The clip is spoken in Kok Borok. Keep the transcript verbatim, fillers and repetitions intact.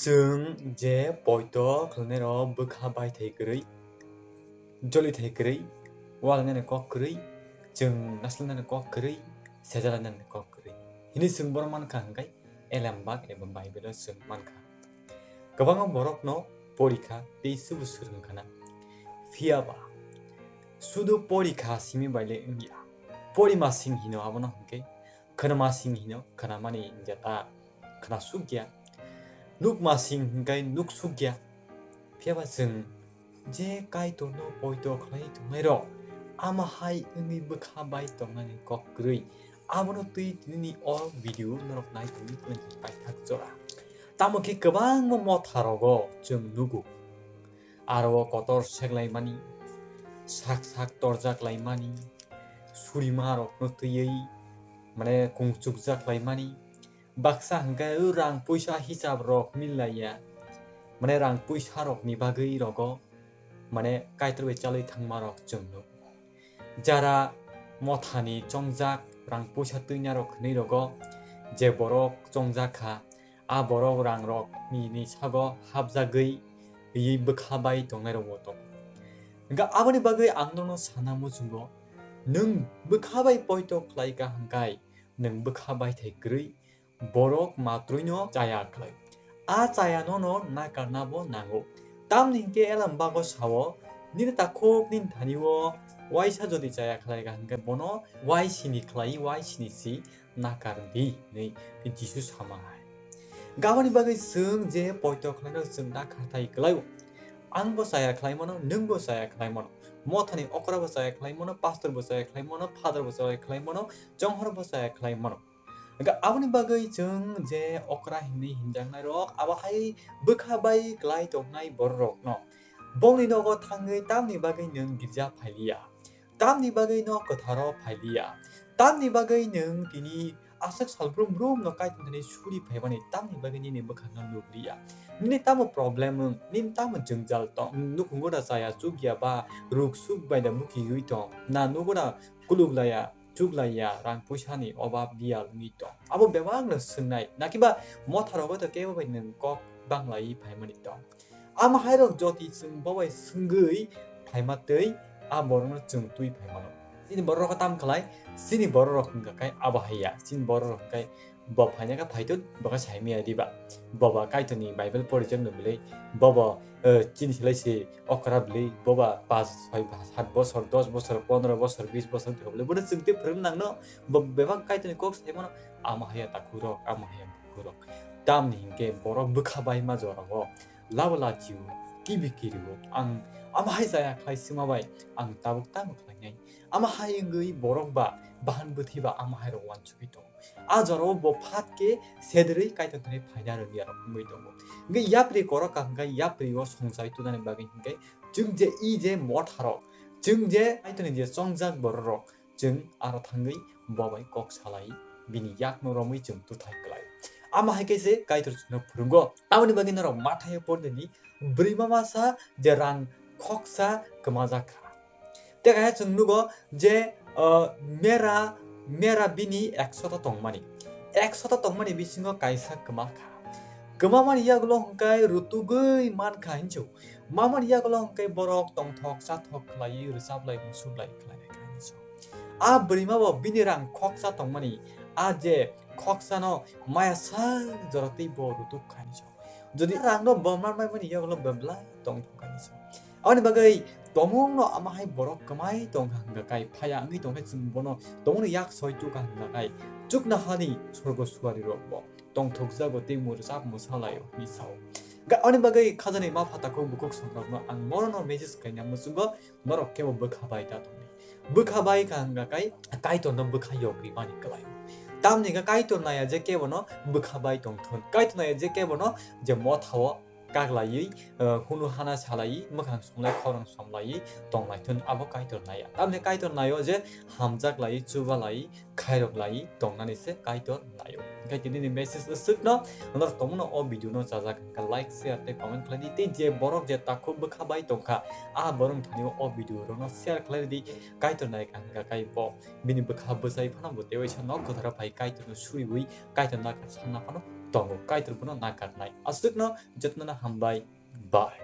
Chwng je poito khlainairok bwkha baithai kwrwi, jolithai kwrwi, ualainani kok kwrwi, chwng naslainani kok kwrwi, sejalainani kok kwrwi hwnwi chwng borok mankha hwnkhe elembak eba Bible-o chwng mankha. Kwbangma borokno porikha tei subu swrwngkhana. Phiyaba sudu porikha simi baile wngya. Porima sing hino abono hwnkhe khwnama sing hino, khwnamani jeta khwnasukya. Nukma sing hwnkhe nuksukya. Phiyaba chwng je Kaitorno poito khlai tongnairok, ama hai wngwi bwkha bai tongnani kok kwrwi, abono twi tinini o video norok nai tongwi tongwi paithak jora. Tamo khe kwbangma motha rogo chwng nugo. Aro o kotor seklaimani, sak sak torjak laimani, surima rokno twiwi mane kungchukjak laimani, baksa hwnkhe o rang puisa hisab rok millaiya, mane rang puisa rokni bagwi rogo mane Kaitor bai chalwi thangma rok chwng nuk. Jara mothani chongjak rang puisa twina rok hwnwi rogo, je borok chongjak kha, a borok rang rok nini sago hapjagwi twiwi bwkha bai tongnai rok bo tongo. Hwnkhe aboni bagwi ang nono sana muchungo, nwng bwkha bai poito khlai kha hwnkhe nwng bwkha bai thai kwrwi borok matroino chaya khlai. A chaya nono nakarna bo nango. Tamni hwnkhe Elam bago sao, nini takhuk nini thani o waisa jodi chaya khlai kha hwnkhe bono wai sini khlai, wai sini si nakar di hwnwi Jisu sama hai. Gaboni bagwi chwng je poito khlaino chwng nakar thai kwlaio. Ang bo chaya khlai mano, nwng bo chaya khlai mano. Mothani okra bo chaya khlai mano, pastor bo chaya khlai mano, father bo chaya khlai mano, chonghor bo chaya khlai mano. Hwnkhe aboni bagwi chwng je okra hinwi hinjaknai rok, abo hai bwkha bai klai tongnai bororokno. Bongni nogo thangwi tamni bagwi nwng girja phailiya? Tamni bagwi nok kwtharo phailiya? Tamni bagwi nwng tini aswk sal brum brum no Kaitor thani suri phaimani tamni bagwi nini bwkhakno nukliya? Nini tamo problem wng, nini tamo jwngjal tong? Nukhungo da chaya chukya ba ruk suk bai da mukiwi tong? Na nugo da kuluk laya, chuk laya, rang puisa ni obab biyal wngwi tong? Abo bebak no swngnai, nakiba motha rogo to kebo bai nwng kok banglaiwi phaimani tong? Ama hai rok joti chwng bo bai swngwi phaima twi a borok no chwng twi phaimano. Chini borok rok tam khlai, chini borok rok wngkha kai abo hai ya, chini borok rok wngkha kai bo phaina kha phaitun, bo kha saimaya diba? Bo ba Kaitor ni Bible porijakno bwlwi, bo bo, eh, chini silai se okra bwlwi, bo ba pas soi ba sat bosor, dos bosor, pondro bosor, bis bosor wngkha bwlwi, bono chwng tei phwrwng nangno, bo bebak Kaitor ni kok saimano, ama hai ya takhuk rok, ama hai ya bukhuk rok. Tamni hinkhe borok bwkha bai ma jorao labo lachio, kibi kirio, ang ama hai chaya khlai swma bai, ang tabuk tamo khlainai? Ama hai wngwi borok ba bahan bwthwi ba ama hai rok uansugwi tongo. A jorao bo phat khe sedrwi Kaitor thani phaina rwliya rok wngwi tongo. Hwnkhe yapri korok kaham khe yapri o songchai tunani bagwi hinkhe chwng je i je motha rok, chwng je Kaitor ni je chongjak borok rok, chwng aro thangwi bo bai kok salai, bini yakno romwi chwng twthai klai. Ama hai khe se Kaitor chwngno phwrwngo. Aboni bagwi norok Mathaio pordeni bwrwi mama sa je rang khoksa kwmajak kha. Tei kaisa chwng nugo je, uh, mera, mera bini ekshota tongmani. Ekshota tongmani bisingo kaisa kwma kha. Kwmamani yagulo hwnkhe rutugwi man kha hinsu. Mamani yagulo hwnkhe borok tongthok chathok khlaiwi rwchaplai musuklai khlainai kha hinsu. A bwrwima bo bini rang khoksa tongmani, a je khoksano maya sak jora tei bo rutuk kha hinsu. Jodi rangno bo manmani yagulo bebla tongthok kha hinsu. Aboni bagwi tomungno ama hai borok kwmai tongkha hwnkha kai, phaya wngwi tongkhe chwng bono tomungni yak soi tukha hwnkha kai, chuknohani sorgo suarirok bo tongthokjago tei mwrwchap mwsa laio hwnwi sao. Ga-, aboni bagwi khajani ma phathakhuk bukhuk songrokno ang morono message khaina muchungo, norok kebo bwkha bai ta tongdi. Bwkha bai kha hwnkha kai Kaitorno bwkha yogwi mani kwlaio. Tamni hwnkha Kaitor naiya je kebono bwkha bai tongthun. Kaitor naiya je kebono je mothao kaklaiwi, eh, hunu hana salaiwi, mwkhang somlai khorang somlaiwi tonglaithun, abo Kaitor naiya. Tamni Kaitor naio je hamjak laiwi, chuba laiwi, khairok laiwi tongnani se Kaitor naio. Hwnkhe tini ni message swkno norok tongmano o video no chajak hwnkha like, share tei comment khlai di. Tei je borok je takhuk bwkha bai tongkha, a borok thani o video rokno share khlai di. Kaitor nai kha hwnkha kai bo bini bwkha bwchai phano bo tei waisa nok kwtharo phai Kaitorno suriwi Kaitor nakar sanna phano tongo, Kaitor bono nakarnai. Aswkno jotono hambai, bye.